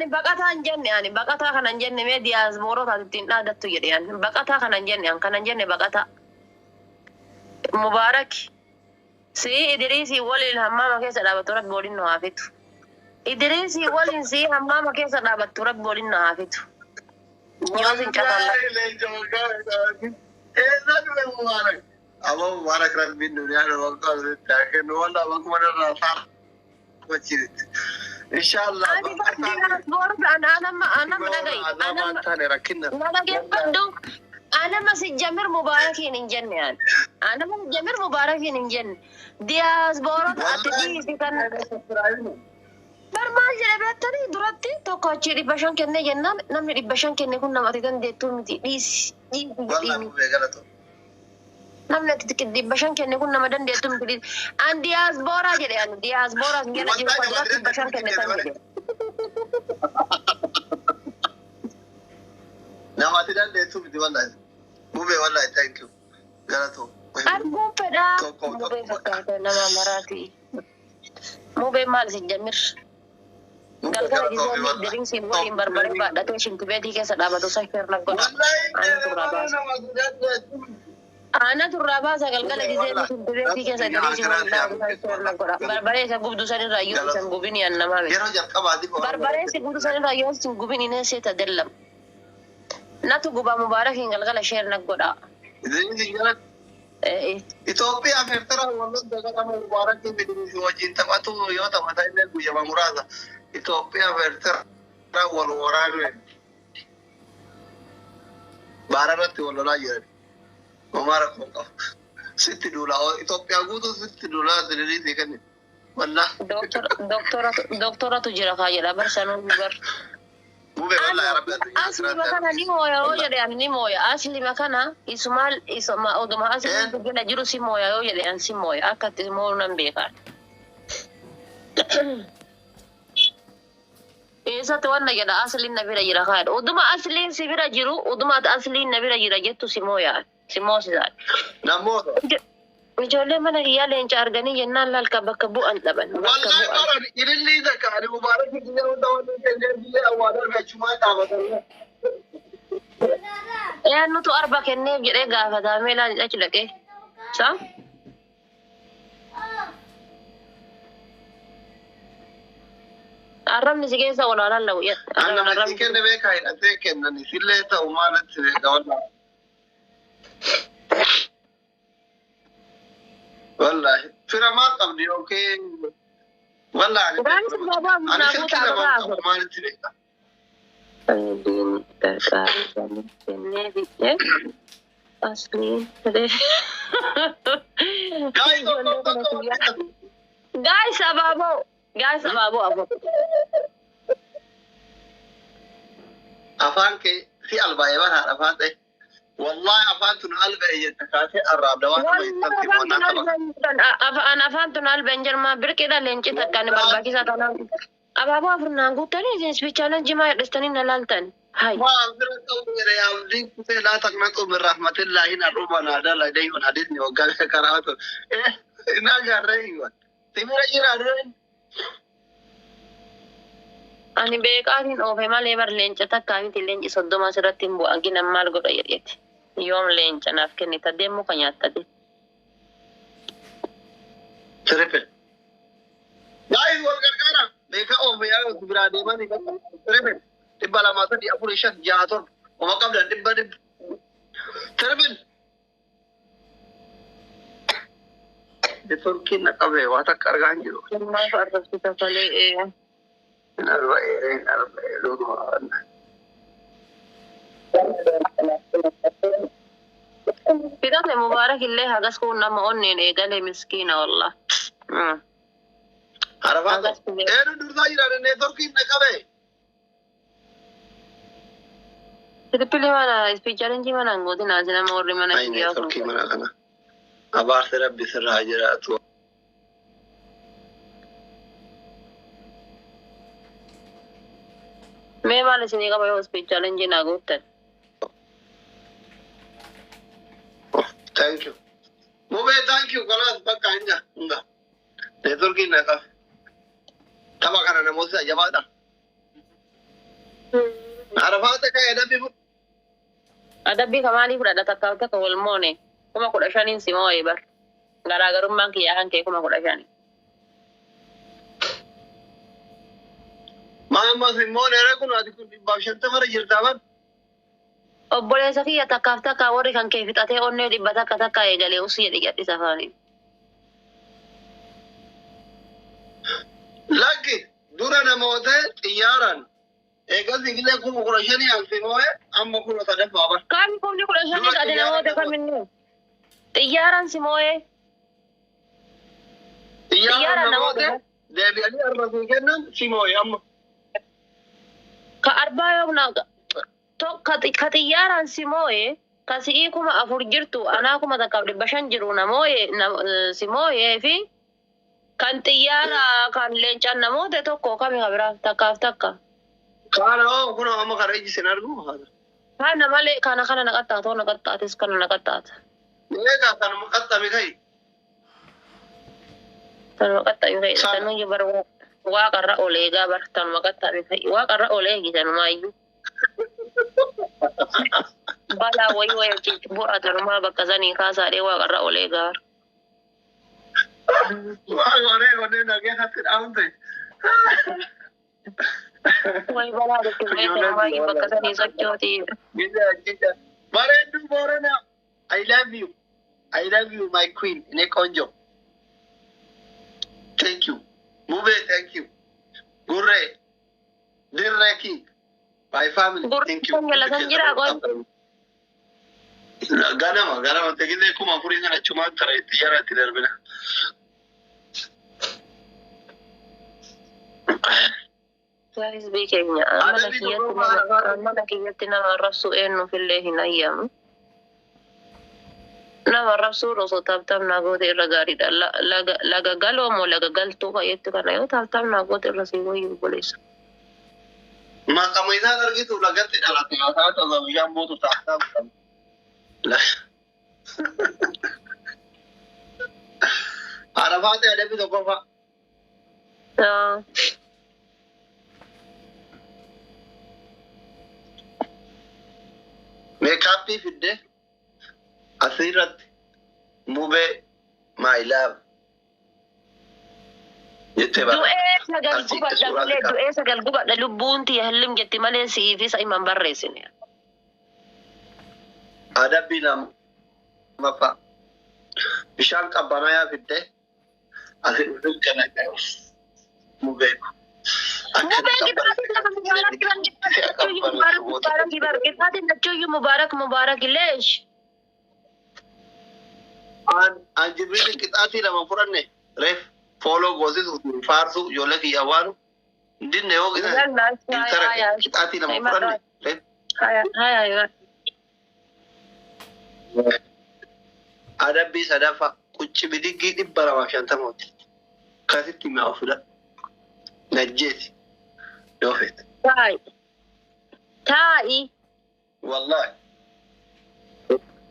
Ani baqataa hin jenne, ani baqataa kana hin jenne. Mee diyaasboorota ittiin dhaadattu jedhe. Ani baqataa kana hin jenne, ani kana hin jenne. Baqataa Mubaarak sii Idriisii waliin hammaama keessa dhaabattu, Rabbi waliin nu haa fitu. Idriisii waliin sii hammaama keessa dhaabattu, Rabbi waliin nu haa fitu. Yoo sin cafalla. Leenca waggaa eessa dhufe Mubaarak? Aboo Mubaarak, Rabbiin duniyaa nama qabsitti haa kennu. Wallah bakkuma irraa faarfachiisti. Inshallah. Ani bar diyaasboorota anama anama dhagayi anama taane rakkina. Na dhaggeeffadhu. Anama sijjamir Mubaarakiin hin jenne ani. Anama sijjamir Mubaarakiin hin jenne. Diyaasboorota ati dhiisi kan. Bar maal jedhe beektanii? Duratti tokko achii 500 kennee jennaan, namni 500 kenne kun nama ati dandeettuu miti, dhiisi dhiisi Wallah jedhiini. Mubee, galatoo. Namni ati 500 kenne kun nama dandeettuu miti, dhiisi. An diyaasbooraa jedhe, ani diyaasbooraa hin jala jiru kan duratti 500 kenne san jedhe. Nama ati dandeettuu miti wallahi. Mubee, wallahi thank you. Galatoo. Arguun fedhaa. Tokko Mubee tokko. fakkaata nama maraati. Mubee maal sijjamir? Galgala gizoonni Idriisiin waliin barbaree baadhatee shintibeetii keessa dhaabatu san shirna godha. Ana turraa baasa. Ana turraa baasa. Galgala gizeerri shintibeetii keessa Idriisiin waliin dhaabatu san shirna godha. Barbaree isa gubdu sanirraa yoo isan gubini an namaa miti. Yeroo jalqabaati. Barbaree si gubdu sanirraa yoo isin gubini ne seeta dellam. Natu guba Mubaarakiin galgala sheerna godha. Idriisiin jala Itoophiyaa fi Eertiraa wal lolta. Mubaarakii fi Idriisii wajjin taphatu yoo taphata illee guyyaa muraasa. Itoophiyaa fi Eertiraa wal waraanu. Baara irratti wal lolaa jiran. Homaa rakkoo qabu. Sitti duula. Itoophiyaa guutuu sitti duulaa Idriisii kenni. Wallah. Doktoratu jira kaa jedha bar sanuu bar. Mubee, wallah yaa Rabbi addunyaa Aslima kana ni mooya yoo jedhe ani ni mooya. Aslima kana isumaal isuma oduma asliin jala jiru si mooya yoo jedhe an si mooya. Akka itti mooyu nan beeka. Eessatti wanna jedha, asliin na bira jira kaa jedha. Oduma asliin si bira jiru, oduma ati asliin na bira jira jettu si mooya. Si moosisa. Namoota. Ijoollee mana kiyyaa leenca arganii jennaan laalka bakka bu'an dhaban. Bakka Wallahi bu'an. baran ilillii takka ani Mubaarakii biyya hunda wanni kennee biyya awwaalaa argachumaa dhaabatan. Eenyutu arba kenneef jedhee gaafatamee laal achi dhaqee. Sa? Arrabni si keessa olaalaan la'u. An nama itti kenne beekaa hidhatee kennan isillee ta'u maalitti beeka wallahi. Wallahi fira maal qabdi yookiin wallahi ani Gaansi baabaa ani bunaa silkii guutaa lama ababaa qabu 4. maalitti beeka. Diin gargaaru kennee fidhee aslii fedhee. Guys, tokko tokko. Guys, abaaboo. Guys, abaaboo 4. Afaan kee si albaa'ee bara haadha afaan ta'e. Wallahi afaan tun alba'e jette kaatee arraabda waan nama Wallahi itti afaan tun moonaa qaba. alban afaan tun alban jirma birqidha leenci takka ni barbaachisaa tanaan. Abaaboo 4 naan guuttanii isin ispichaalan jimaa hidhistanii na laaltan. Hay. Maal bira qabu jedhe abdiin kutee laa taqnaqu min rahmatillahi narruma naa dala deeman hadisni waggaa karaa tun. Hin agarree himan. Sibira jira dureen. Ani beekaatiin oofe malee bar leenca takkaa miti, leenci 30 asirratti hin bu'a ginan maal godha jedheeti. Yoom leenca naaf kennita deemuu ka nyaattati. Triple. Guys, wal gargaara. Beekaa oofe yaa biraa deemanii triple. 200, 3, 4, 5, 6, 7. Oma qabdan dhibba dhibba. Triple. Networkiin na qabee waa takka argaa hin jiru. Maaf arrabsita kalee? Hin arba'ee, hin arba'ee dhuguma. Fidate Mubaarak illee hagas kun nama onneen eegale, miskiina wallah. Arafaa. Hagas kun. Eenu dursaa jira? Networkiin na qabee. Triple mana speed challenge mana hin gootin asi nama warri mana Ay, kiyyaa kun. networkii mana kana. Abaarsi Rabbi sirraa jiraatu. Mee maal isinii qaba yoo speed challenge naa goottan? Oh, thank you. Mubee, thank you. Kalaas bakka hinja. Hunda. Networkiin na qabe. Tapha kana namoota jabaadha. Arafaata ka'e adabbii fudhu. Adabbii kamaanii fudhadha takka takka wal moone 15,000 si moo'e bar. Garaagarummaan kiyyaa kan kee 15,000. Maamma simmoon era kun ati kun 150 jirtaa bar. Obboleessa kiyya takkaaf takka warri kan kee fixatee onnee 100 takka eegalee usii jedhi gadhisa afaaniin. Lakki dura namoota xiyyaaraan eegas igilee 15,000 ansi moo'e amma kun sadaffaa bar. Kan 15,000 Dura ati namoota xiyyaaraan kaminnu. Xiyyaaraan si moo'e. Xiyyaaraan Xiyyaaraan namoota namoota. Deebi'anii arba sii kennan si moo'e amma. Ka arbaa yoomna ka xiyyaaraan si moo'e ka si'ii 4,000 jirtu anaa 1,500 jiru namoo'e si moo'ee fi kan xiyyaara kan leencaan namoota tokko kami ka biraa takkaaf takka. Kana hoo kun amma kana iji sin argu. Kana malee kana kana naqaxxaata hoo naqaxxaates kana naqaxxaata. Eegaa kanuma qaxxame kai. Tanuma qaxxame fa'i Sana. tanuyyuu bar waaqarra ol eegaa bar tanuma qaxxame fa'i waaqarra ol eegi tanumaayyuu. Balaa wayii wayii bu'a tanumaa bakka sanii kaasaadhee waaqarra ol eegaa bar. Waan godhee godhee dhageessatti dhaamte. Wayi balaa dhukkubee tanumaayyuu bakka sanii sochooti. Gija gija. Bareedduu Boorana. I love you. I love you, my queen. Ne konjo. Thank you. Mube, thank you. Gurre. Dirre king. My family. Thank you. Gurri jalatan jira qoy. Ganama, ganama. Tegilee 4,000 kana achumaan tara itti yara itti darbina. Hizbii keenya mana Adabbii kiyyatti tokkoffaa nama Arafaati. Mana kiyyatti nama arrabsuu eenyuufillee hin ayyamu. Nama arrabsuun osoo tap tap naa goote irra gaariidha. Laga laga galoo moo laga galtuu fayyatti kana yoo tap tap naa goote irra sii wayyu obboleessa. Maqama isaan argitu lagatti dhalate haasaa ta'u bishaan buutu taasisaa. Arafaati adabbii tokkoffaa. Ah, Makeup fidde asirratti mubee "my love" jettee bara. Du'ee sagal Asii gubadha suuraa malee xiqqaa. Du'ee sagal gubadha lubbuun tiyya hillim jetti malee si'iif isa himan barreessine. Adabbii lammaffaa. Bishaan qabbanayaa fidde asii dhufee kana mubee. Mubeen qixaatiin lafa mubaarak jiran qixaatiin mubaarak mubarak qixaatiin lachuuyyuu mubaarak mubaarak leesh. An Jibriil qixaatii lama fudhanne reef fooloo goosisu faarsuu ijoollee kiyya awwaalu dinne yoo intara qixaatii lama fudhanne reef. Haya haya. Adabbii sadaffaa qucci bidiggii 250 hojjette. Akkasitti mi'aawu fudhadhu. Najjeeti yoo feete. Taa'i. Taa'i. Wallaahi.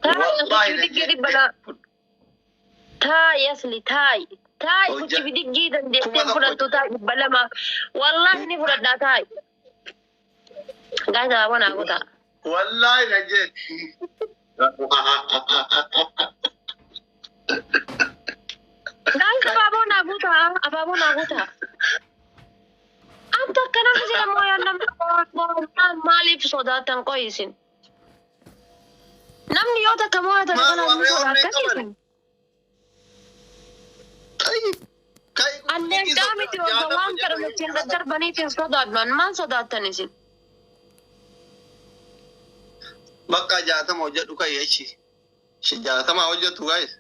Taa'i Wallaahi qucci bidiggii najjeeti. 200. Taa'i asli taa'i. Taa'i qucci bidiggii dandeettee 1,000 fudhattu taa'i 200. Wallaahi ni fudhadhaa taa'i. Gaazexaa wanaa kutaa. Wallaahi najjeeti. Gaazexaa abaaboo naa guutaa. Abaaboo naa guutaa. Anta akkana jira mooyaan namni maaliif sodaatan qoyisin? Namni yoo takka mooyatan Maal kanaaf ni warree onnee sodaatan qaban? isin. Tayyib. Kai Anneen qaamiti osoo waan fedhan ittiin daddarbaniif hin sodaadhu. Maal sodaattan isin? Bakka 60 hojjedhu kai echi. 60 hojjettu guys.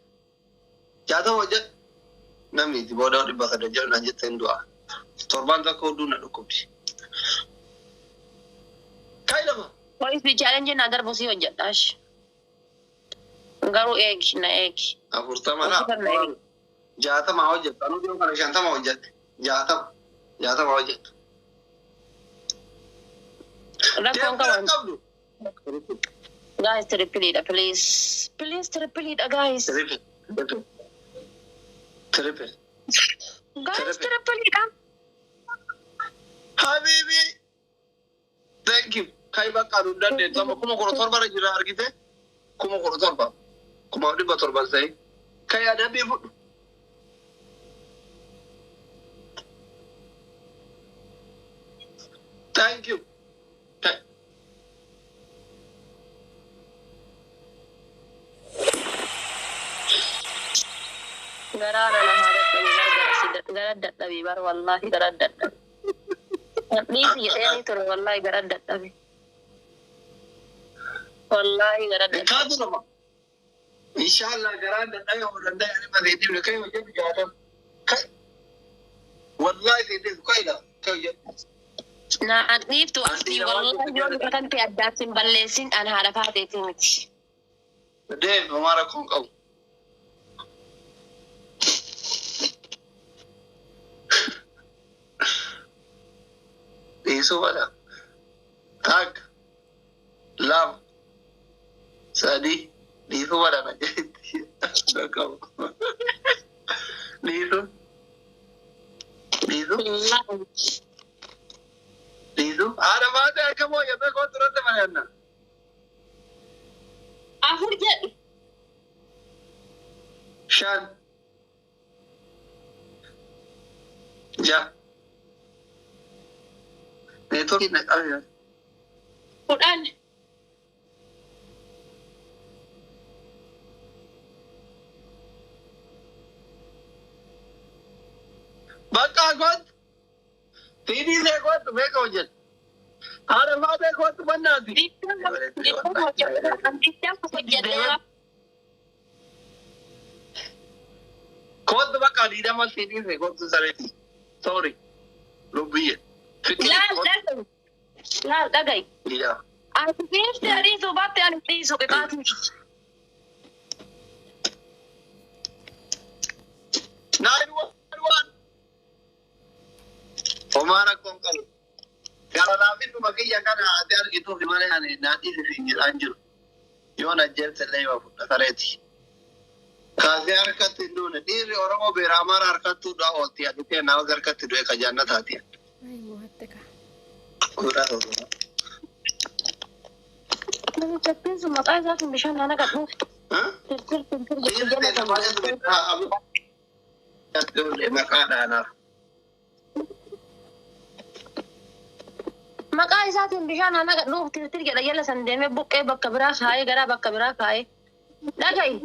60 hojjedhu. Namni itti booda 300 jedhu naan jette hin du'a. Torbaan tokko hunduu na dhukkubdi. Kai lama. Qoyis challenge naa darbu si hojjedhaash. Garuu eegi na eegi. 40 Hojii na eegi. 60 hojjettu. Anu dhiyoo kana 50 hojjette. 60. 60 hojjettu. Rakkoon Deemuu qaban. qabdu. Guys, triple please. Please triple guys. Triple. Triple. Guys, Triple. triple Habibi. Thank you. Kai bakka nu dandeettu amma 17,000 irra jira argite 17,000 1700 sa'i. Kai adabbii fudhu. Thank you. Garaa na haa dadhabe bar gara dadhabe bar wallahi gara dadhabe. Dhiisi jedheeni ture wallahi gara dadhabe. Wallahi gara dadhabe. Kaatu nama. Inshallah garaan dadhabe oo danda'e ani malee dhibne kai hojjetu jaatam. Kai wallahi sai dai kai da kai hojjetu. Naa dhiiftu asii wallahi yoo kan ta'e addaatti hin balleessin an haadha faateeti miti. Deem homaa rakkoon qabu. Dhiisuu bada. Takka lama sadi dhiisuu bada na jetti. Qabu. Dhiisuu. Dhiisuu. Dhiisuu. Haadha faatee akka mooyyatee koo turatti mari'anna. Afur jedhu. 5 6 Neetwoorkiin na qabe. 10. Bakka kootu. Tiidii see kootu meeqa hojjetu? Haadha faatee kootu mannaati. 20 hojjedheera. Kootu bakka 20 tiidii see kootu sareeti. Sorry. Lubbiyye. Laal dhagahi. Laal dhagahi. Ati dhiifte dhiisuu baatte ani dhiisu qixaatii. 911. Homaa rakkoon qabu. Gara laafinnuma kiyya kana ati argituuf malee ani naa dhiisi siin jedhaan jiru. Yoo na jeerte illee yoo fudha sareeti. Kaasee harkatti hin duune dhiirri Oromoo beera Amaara harkattuu du'a oolti aditee nama harkatti du'e ka jaannataati. Ay, mo'atte kaa. Godhaa godhaa. Namicha sun maqaa isaatiin bishaan naana qadhuuf. Tirtir tirtir jedhu Dhiirri jala nama kan maqaa dhaanaaf. Maqaa isaatiin bishaan naana qadhuuf tirtir jedha jala san deemee buqqee bakka biraa kaayee garaa bakka biraa kaayee. Dhagahi.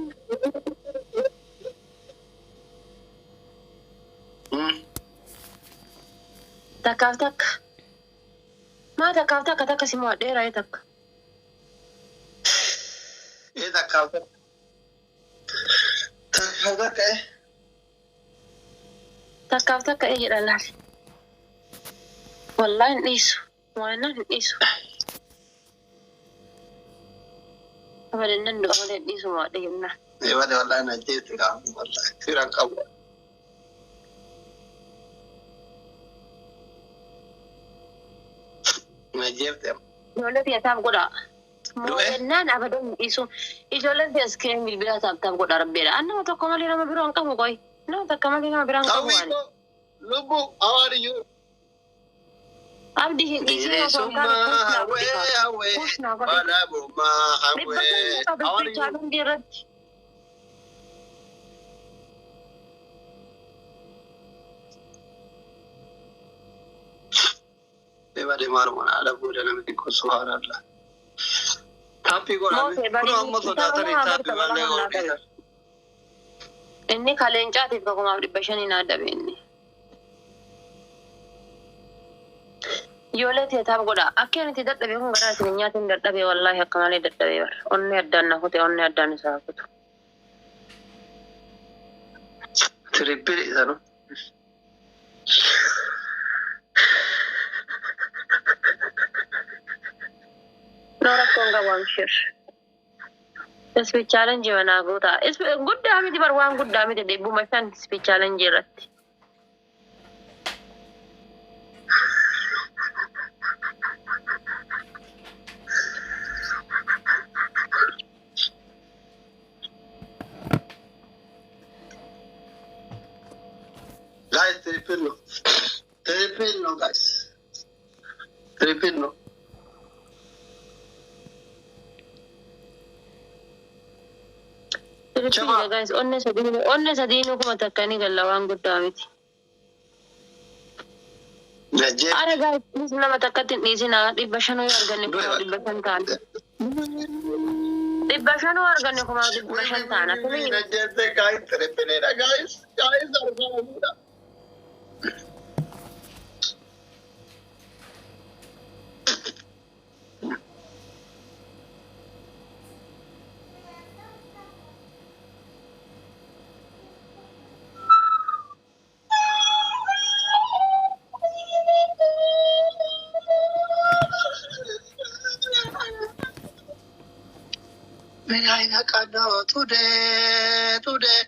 Takkaaf takka. Maa takkaaf takka takka si mo'adheera takka. Ee takkaaf takka. Takkaaf takka ee. Takkaaf takka ee jedha laal. Wallahi hin dhiisu. Waan hin dhiisu. Abadan nan du'a malee hin dhiisu mo'adhe jennaan. Ee bade wallahi na jeetti qaamu wallahi firaan qabu. Na jeefte. Ijoollee tiyya taaf godhaa. Du'e? Mo'annaan abadan hin dhiisu. Ijoolleen tiyya iskiriin bilbilaa taaf taaf godhaa rabbeedha. An nama tokko malee nama biroo hin qabu qoy. Nama takka malee nama biraa hin qabu Hawwii ani. koo lubbu hawaariyyuu. Abdii hin dhiisin osoo hin taane Bilisummaa push naa hawwee godhi kaa. hawwee Push naa godhi. badhaadhummaa Dhibba hawwee sadii qaba hawaariyyuu. chaalenjii irratti. Deema deemaa dhuma haadha booda namni kun subhaanallah. Taappii godhame. Moosee Kun barii amma sodaatanii tapha taappii lama malee naa godhee. ta'e. Inni kaleencaatiif 1500 naa dhabe inni. Ijoollee teetaaf godha. Akka ani itti dadhabe kun garaa isin hin nyaatin dadhabe wallaahi akka malee dadhabe bara. Onnee addaan na kute onnee addaan isaa kutu. Tirippili isa no. No rakkoon qabu amshir. Speed challenge manaa guutaa. Guddaa miti bar waan guddaa miti 500 speed challenge irratti. Guys, triple no. Triple no, guys. Triple no. Triple guys, onne sadii, onne sadiinuu 1000 ni galla, waan guddaa miti. Najjee. Ara guys, please, nama takkatti hin dhiisinaa. 500 yoo arganne 500,000 taana. 500 arganne 500,000 taana. Please. Najjeette guys, tripleedha guys. Guys, argaa. ምን አይነት ቀን ነው today, today,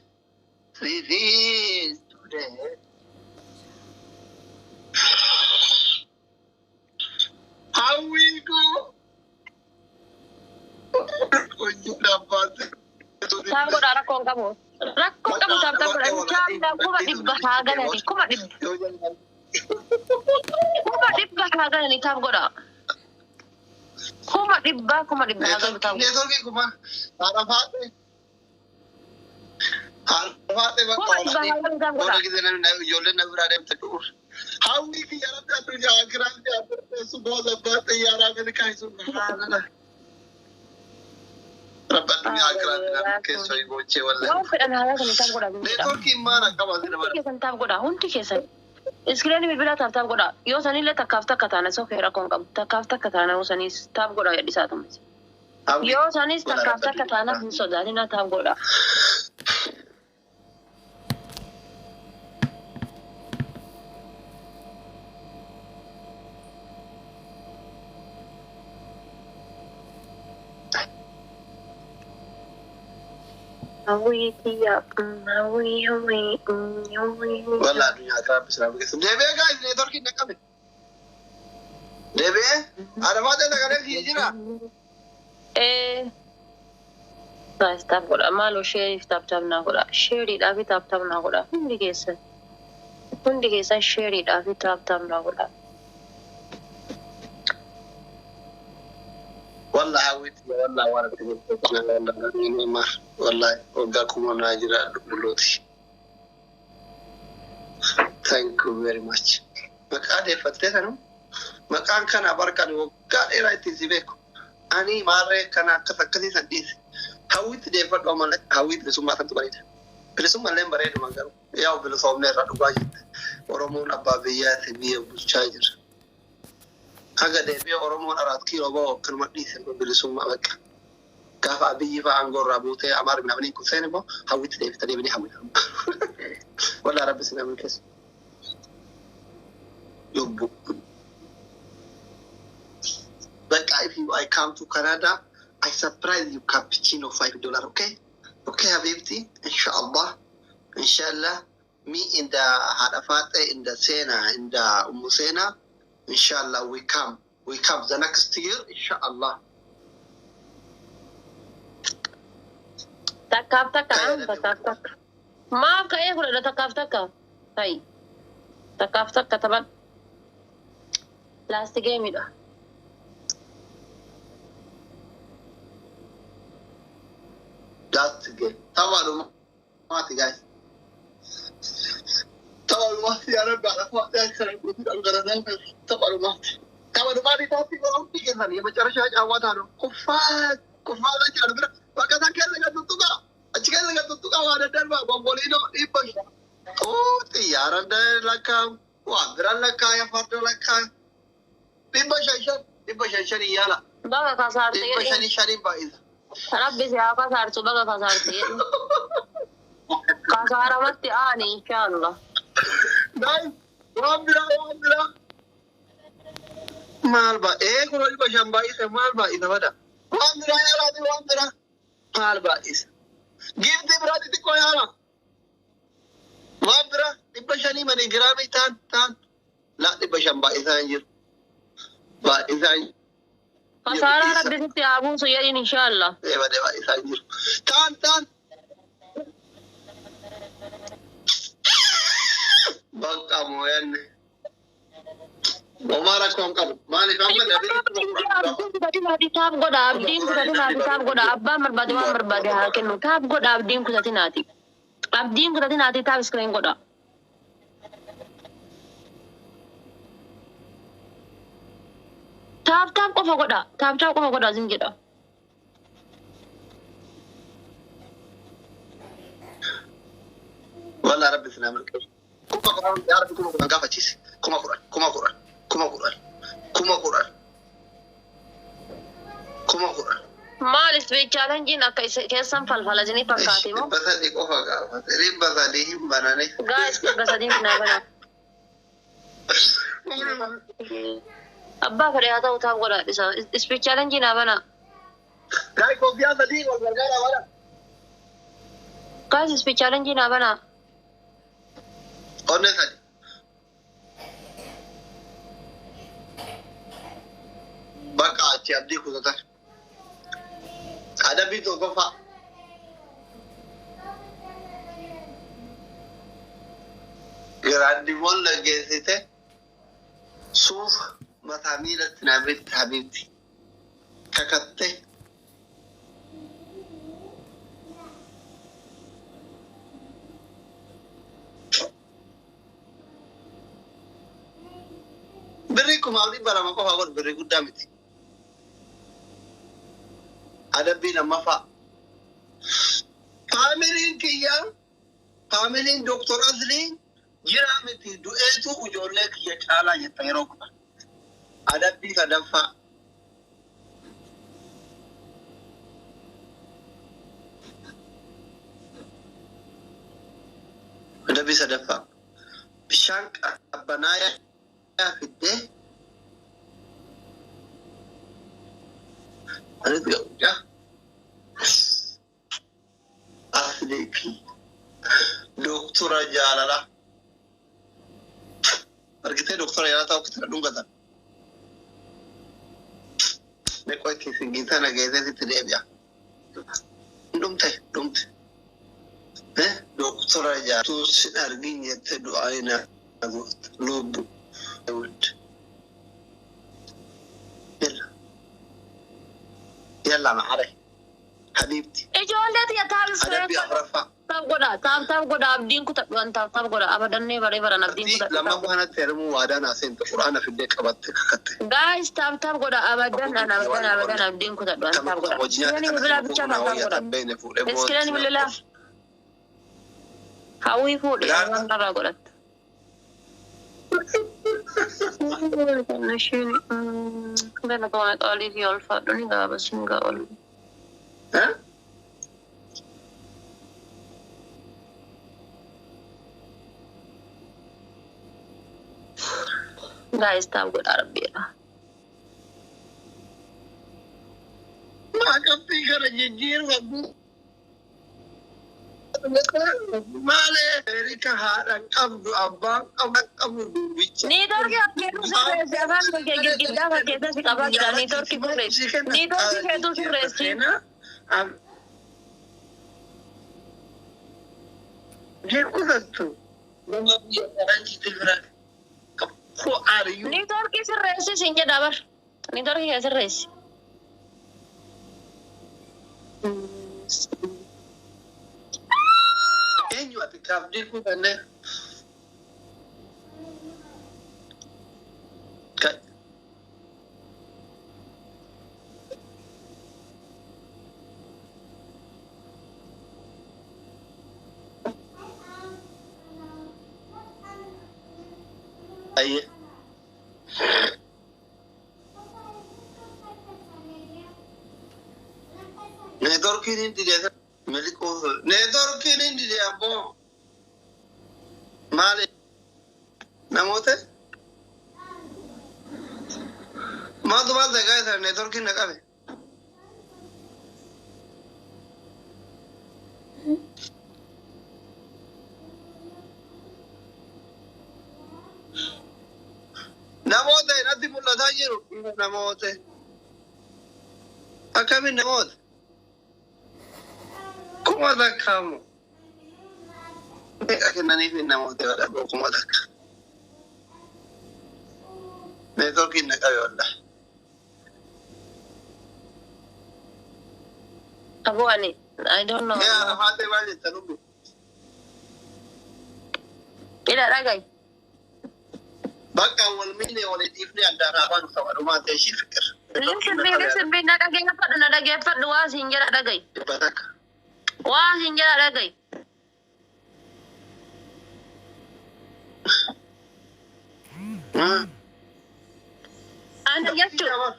this is today. How we go? ቆንጆ አባት። Tap godhaa, rakkoon qabu. Rakkoon qabu, tap tap godhaa. Inshallah 100,000 haa galani. 100,000. 100,000 haa galani, tap godhaa. 100,000, 100,000 haa galu, tap godhaa. Neetworkii kuma haadha faate. Haadha faate bakka 100,000 haa galu, tap Booda godhaa. gisee namni ijoolleen na biraa deemte dhufu. Hawwii kiyya rabbi addunyaa akiraatti addunyaa booda abbaa xiyyaaraa milkaa'isuun rabbi addunyaa akiraatti na keessoo gochee wallahi. Waan fedhan haa galani, tap godhaa. Neetworkiin maal akkama asirra Hundi bara. keessan tap godhaa, hundi keessan. Iskiriinii bilbilaa tap tap godhaa. Yoo sanillee takkaaf takka taana sokee rakkoon qabu. Takkaaf takka taana yoo sanis tap godhaa jedhisaa tumti. Yoo sanis takkaaf takka taana hin sodaatinaa, tap godhaa. Hawwii kiyya, hawwii, hawwii, hawwii. Wallah addunyaa akiraatti sirraa biqiltu. Deebi'ee guys, neetworkiin dhaqqabe. Deebi'ee haadha faate sagalee kiyya jira. Guys, tap godha. Maaloo shareiif tap tap naa godha. Shareiidhaa fi tap tap naa godha. Hundi keessan. Hundi keessan shareiidhaa fi tap tap naa godha. Wallah hawwiitti wallah waan itti gurgurtan wallah waggaa kuma naa jira dubbulooti. Thank you very much. Maqaa deeffattee kanu maqaan kana barkan waggaa dheeraa ittiin si beeku. Ani maarree kana akkas akkasii san dhiise. Hawwiitti deeffadhu ammallee hawwiitti bilisummaa santu bareeda. Bilisummaa illee bareeduma garuu yaa bilisoomne irraa dhugaa jette. Oromoon abbaa biyyaati, biyya bulchaa jira. Haga deebi'ee Oromoon araat kiiloo ba'u akkanuma dhiise bilisummaa bakka. Gaafa Abiyyi fa'aa aangoo irraa buutee Amaar namni kun seen immoo hawwiitti deebita deebinee hawwita. Walaa rabbi si namni keessa. Lubbu. Bakka if you I come to Canada, I surprise you cappuccino $5, okay? Okay, Habibti, inshallah. Inshallah, me in the Hadafate, in the Sena, in the Umm Sena, inshallah, we come. We come the next year, inshallah. Takkaaf takka, takkaaf takka. Maaf ka'ee fudhadha takkaaf takka. Hayi. Takkaaf takka taphadhu. Last gameidha. Last game. Taphaadhumaati guys. Taphaadhumaati yaa rabbi Hadafate taphaadhumaati. Taphaadhumaati taasii hundi keessan የመጨረሻ ጨዋታ ነው። ኩፋት ኩፋት jiran bira bakka isaan keessa gad tuttuqa. Achi keessa gad tuttuqa waan daddarba bomboliinoo 500. Oo, xiyyaara lakkaa waan biraan lakkaa farda lakkaa 500 5 500 5 yaala. Baga kasaarte dhibba jedhee. Shanii shanii baay'isa. Rabbi si haa kasaarsu, baga kasaarte jedhee. Kasaaramatti aani inshallah. Guys, waan biraa, waan biraa. Maal baay'ee kun 500 baay'ise, maal baay'isa bada. Waan biraa yaalaati, waan biraa. Maal baay'isa. Giiftii biraa xixiqqoo yaala. Waan biraa 500 manii giraamii taan taan. Laa, 500 baay'isaa hin jiru. Baay'isaa hin jiru. Kasaaraa rabbi sitti haa buusu jedhiin inshallah. Deema baay'isaa hin jiru. Taan taan. Bakka mooyanne. Homaa rakkoo hin qabu. Maaliif amma nabiyyi 10,000 gaafa. Abdiin kutatinaati tap godha. Abdiin kutatinaati tap godha. Abbaan barbaade waan barbaade haa kennu. Tap godha abdiin kutatinaati. Abdiin kutatinaati tap screen godha. Tap tap qofa godha. Tap tap qofa godha zin jedha. Wallah rabbi sinaa milkeessu. 10,000 yaa rabbi 10,000 gaafachiise. 10,000 10,000 10,000 10,000 10,000. Maal ispeed chaalenjiin akka isa keessan falfala isinii fakkaate moo? 300 qofa gaafate. 300 hin banane. Guys, 300 finaa banaa. Abbaa fedhe haa ta'u tap godha isa. Ispeed chaalenjii naa banaa. Guys, kofiyaa sadii wal gargaara bana. Guys, ispeed chaalenjii naa banaa. Onnee sadi. Bakka achi abdii kutatan. Adabbii tokkoffaa. Giraandimoon lageessite suufa mataa miilatti naa bitti habiibti. Kakattee. Birrii 2,200 qofaa godhu birrii guddaa miti. Adabbii lammaffaa. Faamiliin kiyyaa faamiliin Dooktor Azlii jiraa miti du'eetu ijoollee kiyya caalaa jetta yeroo kana. Adabbii sadaffaa. Adabbii sadaffaa. Bishaan qabbanaa fiddee anis ga'uudha. Asliifi doktora jaalalaa. Argitee doktora jaalalaa ta'uu kitana dhungatan. Meeqoo itti singiita na geessee sitti deebi'a. Dhumte dhumte. Doktora jaalalaa sin argin jettee du'aa hin goote lubbu. Yalla yalla macare habiibti. Ijoollee tiyya tap screen Adabbii afuraffaa. tap godha. Tap tap godha. Abdiin kutadhu tap tap godha. Abadannee baree baran abdiin kutadhu. Lammaffaa kanatti heerumuu waadaa naa seente quraana fiddee qabatte kakatte. Guys, tap tap godha. Abadan an abadan abadan abdiin kutadhu an tap godha. Iskireen bilbilaa bichaa tap tap godha. Iskireen bilbilaa. Hawwii fuudhe waan irraa godhatta. Isheen galatooma qaalii fi ulfaadhu ni gaaba sin gaa ol. Guys, tap godha rabbiidha. Maakaffii kana jijjiirfadhu. Maalee Erika haadha qabdu abbaan qabu dubbicha. Niitoorkii keetu sirreessi afaan kee girgiddaa fakkeessa si qabaa jira. Niitoorkii sirreessi. Niitoorkii keetu sirreessi. Kutattu. Nama biyya faranjiitti bira qabu ariyu. Niitoorkii sirreessi sin jedha bar. Niitoorkii kee sirreessi. Eenyu ati kaabdii kutanne? Ayyee. Neetworkiin hin dide miliquu neetworkiin hin dide abboo. Maali namoota maaltu maal ta'e gaa'e sana neetworkiin na qabe. Namoota natti mul'ataa jiru namoota akkamiin namoota 1,000 moo meeqa kennaniif namoota badhaadhoo 1,000. Neetwoorkiin na qabe wallahi. Aboo ani I don't know. Mee Arafaatee maal jetta lubbu? Ila dhagayi. Bakka wal miine walii dhiifnee addaan haa baanu tapha ta'e ishii fikir. Listen me, listen me, na dhageeffadhu, na dhageeffadhu, waa siin jedha dhagayi. 100. Waa siin jedha dhagayi. Ana jechuun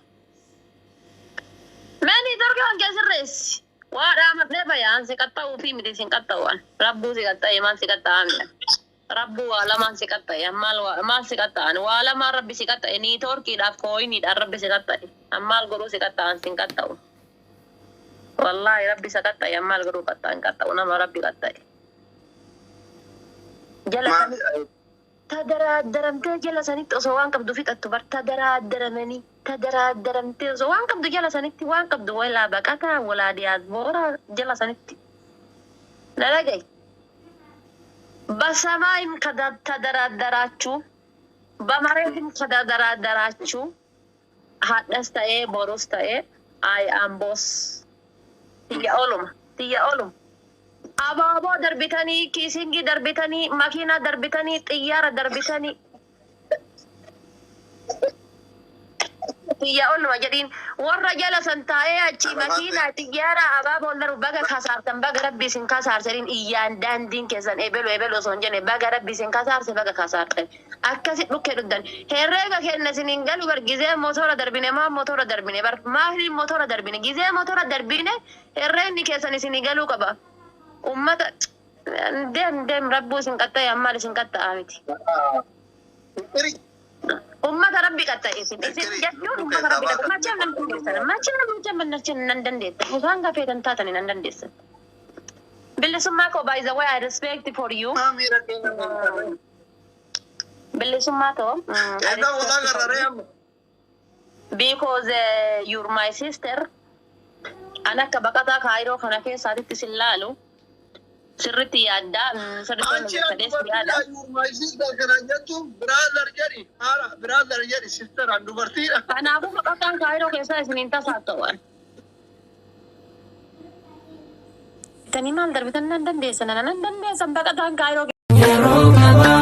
Meni darga hanga sirreessi. Waa dhaamadhee bayaan si qaxxa'uu fi miti sin qaxxa'uan. Rabbuu si qaxxa'e maal si qaxxa'an. Rabbuu waa lamaan si qaxxa'e maal maal si qaxxa'an waa lamaan rabbi si qaxxa'e niitoorkiidhaaf kooyiniidhaan rabbi si qaxxa'e maal godhuu si qaxxa'an sin qaxxa'u. Wallaahi rabbi isa qaxxa'e maal godhuu qaxxa'an qaxxa'u nama rabbi qaxxa'e. Jala tadaraaddaramtee jala sanitti osoo waan qabdu fixattu bar tadaraaddaramanii tadaraaddaramtee osoo waan qabdu jala sanitti waan qabdu walaa baqataa walaa diyaasbooraa jala sanitti. Na dhagayi. በሰማይም ከተደራደራችሁ በመሬትም ከተደራደራችሁ hadhas ta'ee borus ta'ee I am boss. Tiyya oluma tiyya oluma. Abaaboo darbitanii kiisingii darbitanii makiinaa darbitanii xiyyaara darbitanii tiyya oluma jedhiin warra jala san taa'ee achi makiinaa xiyyaara abaaboo darbu baga kasaartan baga rabbi isin kasaarsaniin iyyaan daandiin keessan ebelu ebelu osoo hin jenne baga rabbi isin kasaarse baga kasaartan akkasi dhukkee dhugdan herreega kenna isin hin galu bar gizee motora darbine maa motora darbine bar maaliin motora darbine gizee motora darbine herreegni keessan isin galuu qaba ummata deem deem rabbuu isin qaxxa'e ammaal isin qaxxa'aa miti. Fikiri. Ummata rabbi qaxxa'e isin isin jechuun ummata rabbi qaxxa'e macheem nan dandeessan macheem macheem macheem nan dandeessan osoo hanga feetan taatanii nan dandeessan. Bilisummaa koo, by the way, I respect for you. Maa miira keenya. Bilisummaa koo I Egaa walaa respect for gararee you. amma. Because you're my sister. An akka baqataa Kaayiroo kana keessaatitti sin laalu sirritti yaaddaa sirritti Anchi waan fedhees yaada. dubartiidha you my sister kana jettu brother jedhi haala brother jedhi sister an dubartiidha. Kanaafuu baqataan Kaayiroo keessaa isiniin tasaata'an. Tani maal darbitan nan dandeessan nan dandeessan baqataan Kaayiroo. Yeroo qabaa,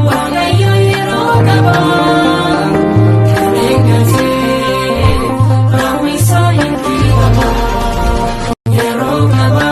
Waaqayyo yeroo qabaa, kan eeggatee raawwisaa itti qabaa. Yeroo qabaa.